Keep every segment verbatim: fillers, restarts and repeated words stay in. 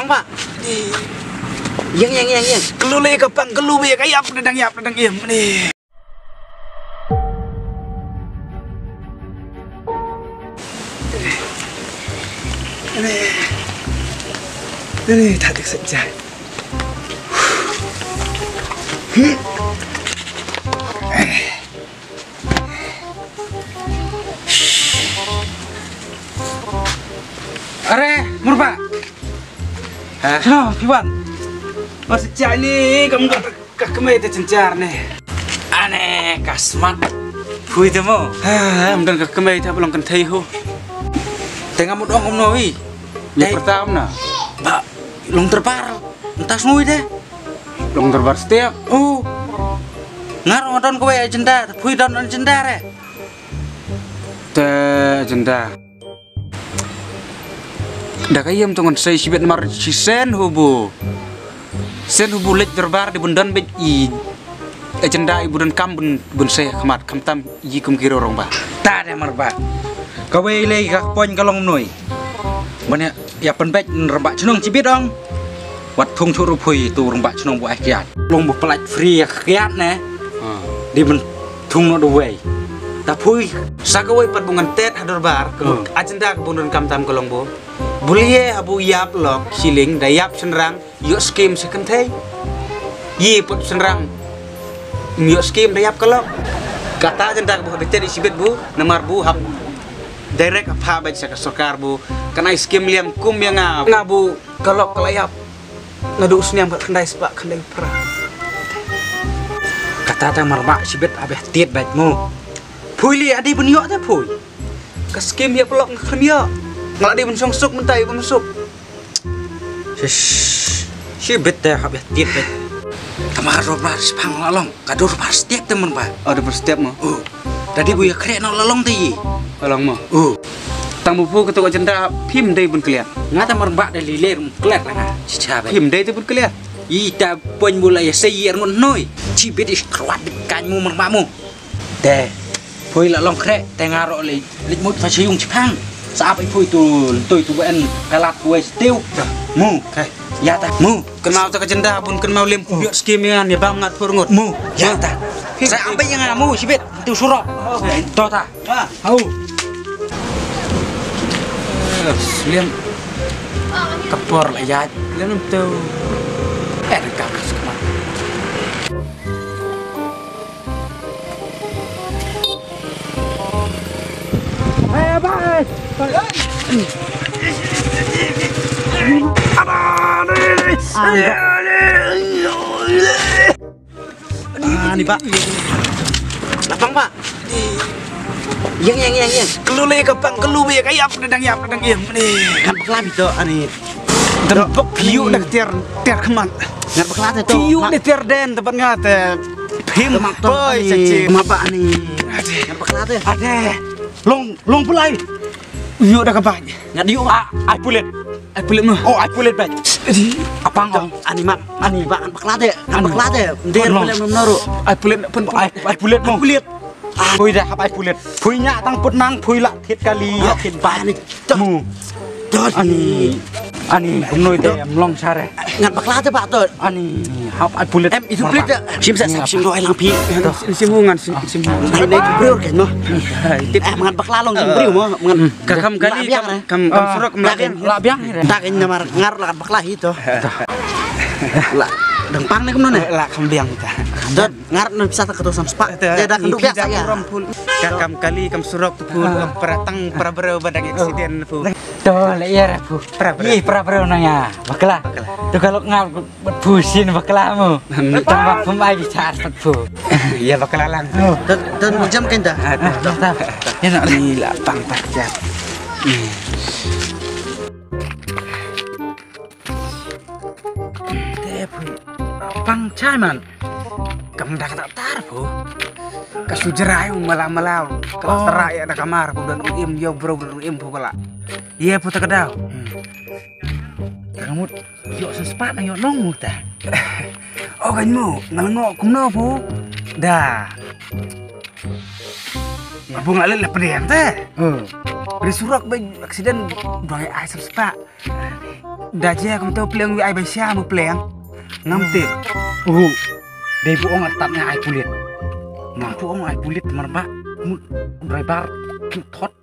Ba. Yang, yang, yang, yang. Kelu le ka pang, kelu be ka ïap, da dang ïap, da dang ïap. Ni. Ni. Ni, tak dik sejai. Are, Murba. Ha? Sno, Iwan. Masih cak ni, kamu ka, ka kemai te cencar ni. Ane, ka smat. Phui te mo. Ha, mdan ka kemai te belong kan thei ho. Tengah mut ong om noi. Ni pertama na. Ba, long terpar. Entah snui deh. Long terpar setiap. Oh. Ngar ong don kawei agenda, phui don agenda re. Te agenda. Da ka ïem tong kan sei shibit mar shi sen hubu. Sen hubu lek derbar di bundan bet i agenda i bundan kam bun bun sei khmat kam tam i kum kiro rong ba. Ta de mar ba. Kawei lei ka poin ka long noi. Mane ïa pynbeit rong ba chnong shibit ong. Wat thung churu phui tu rong ba chnong bu ai kiat. Long bu plat free ïa kiat ne. Di men thung no duwei. Ta phui sa kawei pat bu ngan tet ha derbar. Agenda ka bundan kam tam ka long bu. Bulie habu ïap lok shilling da ïap shynrang ïoh skim sa kynthei. Yi put shynrang ïoh skim da ïap ka lok. Kata agenda ka bu hab tet i shibit bu namar bu hab direct ha pha bad sa ka sorkar bu kan ai skim liam kum ïa nga nga bu ka lok ka la ïap. Naduh sniam ka khyndai spah khyndai pra. Kata ta mar ba shibit abeh tiet bad mo. Phui li adi bun ïoh ta phui. Ka skim ïa pelok nga khlem ïoh. Nga la dei ban shong suk mynta ïa ban suk. Shish. Shi bet te hap ïa tiep bet. Tama ka dur bar sipang la long. Ka dur bar step te mun ba. Oh, dur bar step mo. Oh. Tadi bu ïa khreh no la long te yi. La long mo. Oh. Tang bu pu ka tu ka jenda phim dei bun kliat. Nga ta mar ba da lile rum kliat la nga. Chicha bet. Phim dei te bun kliat. Yi ta poin bu la ïa sei yi ar ngut noi. Chi bet is kruat bet kan mu mar ba mu. Te phui la long khreh te nga ro le lik mut fa chiyung chipang. Sa ap i phui tu tu tu en kalat kuai stiu. Mu. Kai. Ya ta. Mu. Kenal ta ka jenda bun kenal lim kubiot skim ya ni bam ngat pur ngut. Mu. Ya ta. Sa ap i nga mu sibit tu surok. To ta. Au. Lim. Kapor la ya. Lim tu. Eh, ka kas kemar. Ah, ni, Pak. Lapang, Pak. Yang, yang, yang, yang. Kelu le ka pang, kelu be ka yap, dang yap, dang yap. Ni. Kan bakla bito, ani. Dan bok piu dak tiar, tiar kemat. Ngat bakla te to. Piu ni tiar den, tempat ngat. Pim boy sachi. Maba ani. Ngat bakla te. Ade. Long, long pulai. Yu dak ka bai. Ngat yu a, ai pulit. Ai pulit mo. Oh, ai pulit bai. Apang ong. Ani mak, ani ba, an bakla te. An bakla te. Der pulit mo noru. Ai pulit pun ai, ai pulit mo. Pulit. Phui dah hap ai pulit. Phui nya tang put nang phui la thit kali ya thit ba ni. Mu. Ani. Ani kumnoi te em long sare. Ngat bakla te ba to. Ani hap ai pulit. Em itu pulit dah. Sim sa sim do ai lang pi. Sim mu ngan sim mu. Ngat brio kan mo. Em ngat bakla long sim brio mo. Ngat ka kam kali kam kam surok kam la biang. La biang. Tak ini namar ngar la bakla hi to. La dang pang ni kumno ne. La kam biang ta. Dot. Ngar no bisa tak ketu sam spa. Te dah kenduk biasa ya. Ka kam kali kam surok tu pun para tang para bro badang eksiden tu. To le ya pu. Para bro. Ih para bro nang ya. Bakla. Tu kalau ngar pu sin bakla mu. Tambah pemai bicara pu. Ya bakla lang. Dan jam kenda. Ya nak ni lah pang tak ya. Te phu pang chai man. Kam da ka tar phu. Ka su jrai u mala mala. Ka tara ya da kamar phu dan im yo bro dan im phu kala. Ye phu ta ka dau. Ka mut yo sa spat na yo nong mu ta. O kan mu ngal ngo kumno phu. Da. Abu ngal le pedian te. Beri surak be aksiden dua ai sa spat. Da je kumto pleng wi ai ban sha mo pleng. Ngam tip. Uh. Dei bu ong artat nga ai pulit. Nga bu ong ai pulit mar ba. Mu driver thot.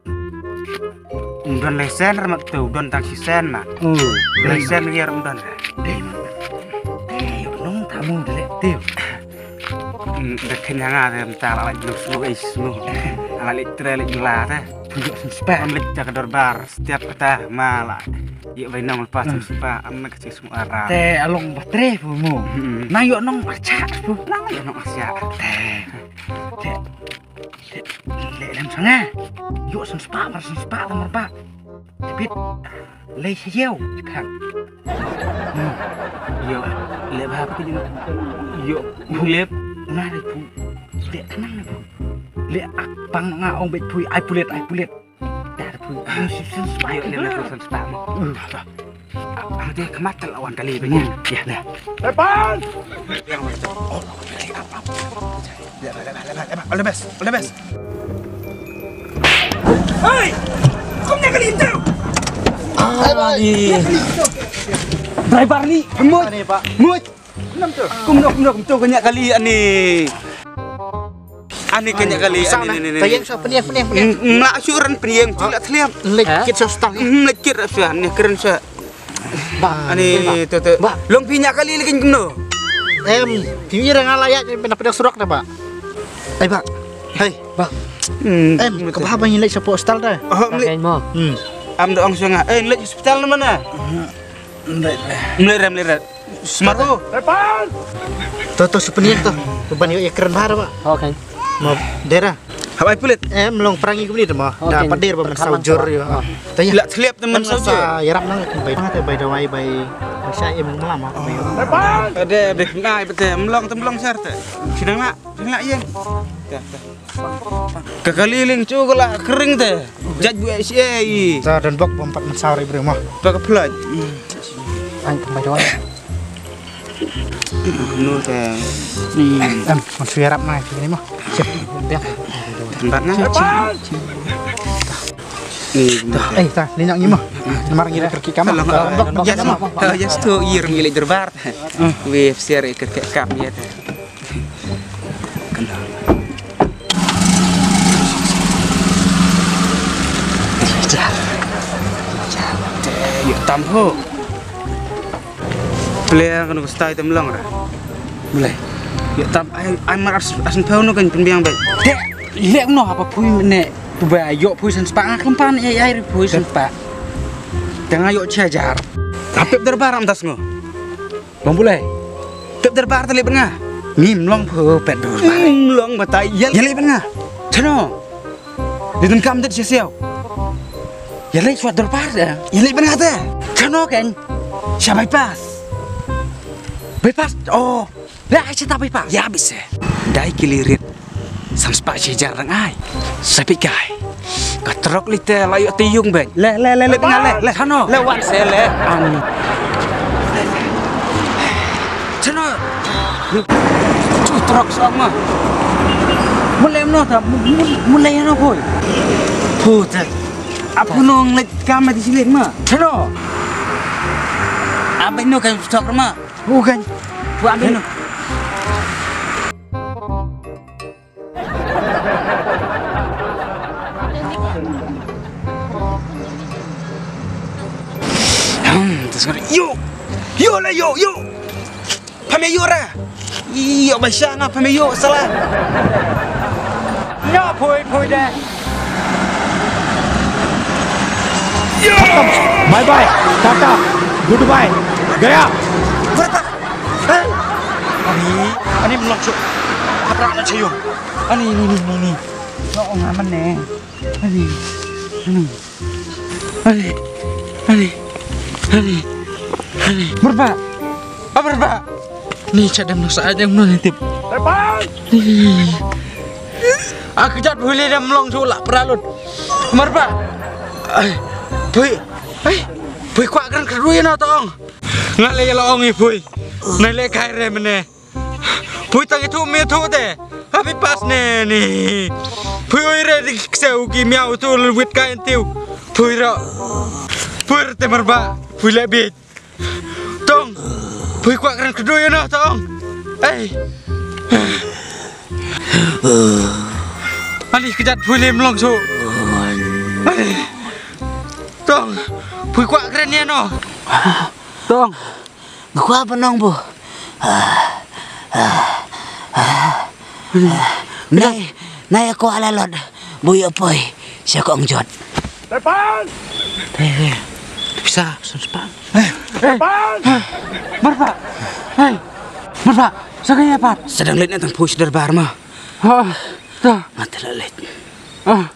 Don lesen ra mat tu, don tang sisen ma. Uh. Lesen wi ra don. Dei ma. Dei nong tamu dele tiu. Da kenya nga de mta la lek duk smu ei smu. Ala lek tre lek jula te. Tunjuk senspa. Am lek jak dorbar setiap kata ma la. Yek bai nong lepas senspa am na kecil smu ara. Te along batre pu mu. Nang yok nong archa pu. Nang yok nong archa. Te. Te. Te. Lek lem sanga. Yok senspa mar senspa mar ba. Tepit. Lei sha ïew, khang. Hmm. Ïoh, leh bha phi ïoh, ïoh leh. Nga leh phu. Leh khnang leh phu. Leh ak pang nga ong beit phu ai pulit, ai pulit. Dar phu. Ïoh leh na phu san spa mo. Hmm. Ang te khmat tal awan kali beit. Hmm. Ïa, leh. Depan! All the best, all the best. Hei! Kumne kali tu. Driver ni, mut. Mut. Kumno, kumno, kumno kanya kali ani. Ani kanya kali ani ni ni. Tayang sa peniang peniang. Mla suran peniang tu la tliam. Lek kit sa stang. Lek kit sa ni keren sa. Ba, ani ba. Tu tu. Ba. Long phi nya kali lagi kumno. Em, phi nya nga la ïa pina pina surok dah ba. Ai ba. Hai ba. Em, ka ba ba ngi lek sa postal dah. Oh, mlek. Hmm. Am da ong sunga. Eh, lek hospital na mana? Mlek. Mlek ram mlek ram. Smaru. To to supeniang to. Ban ïa kren ba ba. Okay. Mo dera. Habai pulit. Em long prangi kumni de mo. Da padir ba man saujur yo. Tanya. La tliap teman saujur. Yarap nang bai nang te bai dawai bai. Sa em lama. Ade ade ngai bete mlong te mlong sar te. Sinang la, sinang la yen. Ka kali ling chu ka la kring te. Jaj bu S A i. Sa dan bok bom pat man sauri bre mo. Ba ka plaj. Ai bai dawai. Nu te. Em, man sui arap nai ni mo. Biang. Tempat na. Ni. Eh, ta, ni nak ni mo. Namar ngi dah kerki kamar. Bok bok mo. Ya stu ir ngi le derbar. Wi fsir kerki kam ya te. Kena. Jar. Jar. Te, yuk tam ho. Pleng kano stai tem long ra. Mulai. Yuk tam ai ai mar as as phau no kan pynbiang bai. Te, lek no apa phui ne. Tu bai yok phui san spa ngak lempan ai ai phui san spa. Tengah yok chajar. Apep derbar am tas ngo. Long bulai. Pep derbar ta leh bad nga. Ngim long phu pep derbar. Ngim long batai ïa leh bad nga. Chano. Di tun kam det sisiau. Ïa leh suat derbar da. Ïa leh bad nga ta. Chano ken. Sha bypass. Bypass. Oh. Lah sha ta bypass. Ïa bise. Dai kili rit. San spah shi hajar dang ai. Sa phi kai. Ka trok lite la ïoh ti yung beng. Le le le le bang le le. Chano? Le wan se le. Ani. Chano? Chu trok sok ma. Mun le no ta mun le no boy. Puta. Apu nong le kam ma ti silik ma. Chano? Abai no kan sok ma. Bukan. Buat abai no. Hmm, terus kan, yo, yo lah, yo, yo. Pamit yo ra. Yo, baisha na pamit yo salah. Nyo phui phui deh. Yo. Bye bye. Tata. Goodbye. Gaya. Berapa? Ani, ani melong suk. Haprak na chayung. Ani, ni, ni, ni, ni. Lo ngaman ne. Ani, ani, ani, ani, ani, ani. Merba, ah merba. Ni chat dem nasa aja ngono ni tip. Merba. Aku jat boleh dem melong suk lah peralut. Merba. Ai, pui, ai, pui kuak keren kedua na tong. Ngalai lo ong i pui. Nai le kai re mene. Pui tang itu mi tu te. Happy pas ne ni. Pui oi re di kseu ki miau tu lwit kai tiu. Pui ro. Pui te merba. Pui le bit. Phi kwah kren kdu ïa no tong. Ei. Ani kjat phi lem long so. Ani. Tong. Phi kwah kren ïa no. Tong. Kwah ba nong bo. Nai, nai ko ala lot. Bo ïa poi. Sia ko ong jot. Tepan! Hei, hei. Pisa, sun sepan. Hei, hei. Tepan! Marpa. Hei. Marpa. Sa ka ïa pat. Sedang leit na tang pus derbar ma. Ha. Ta. Mata la leit. Ah.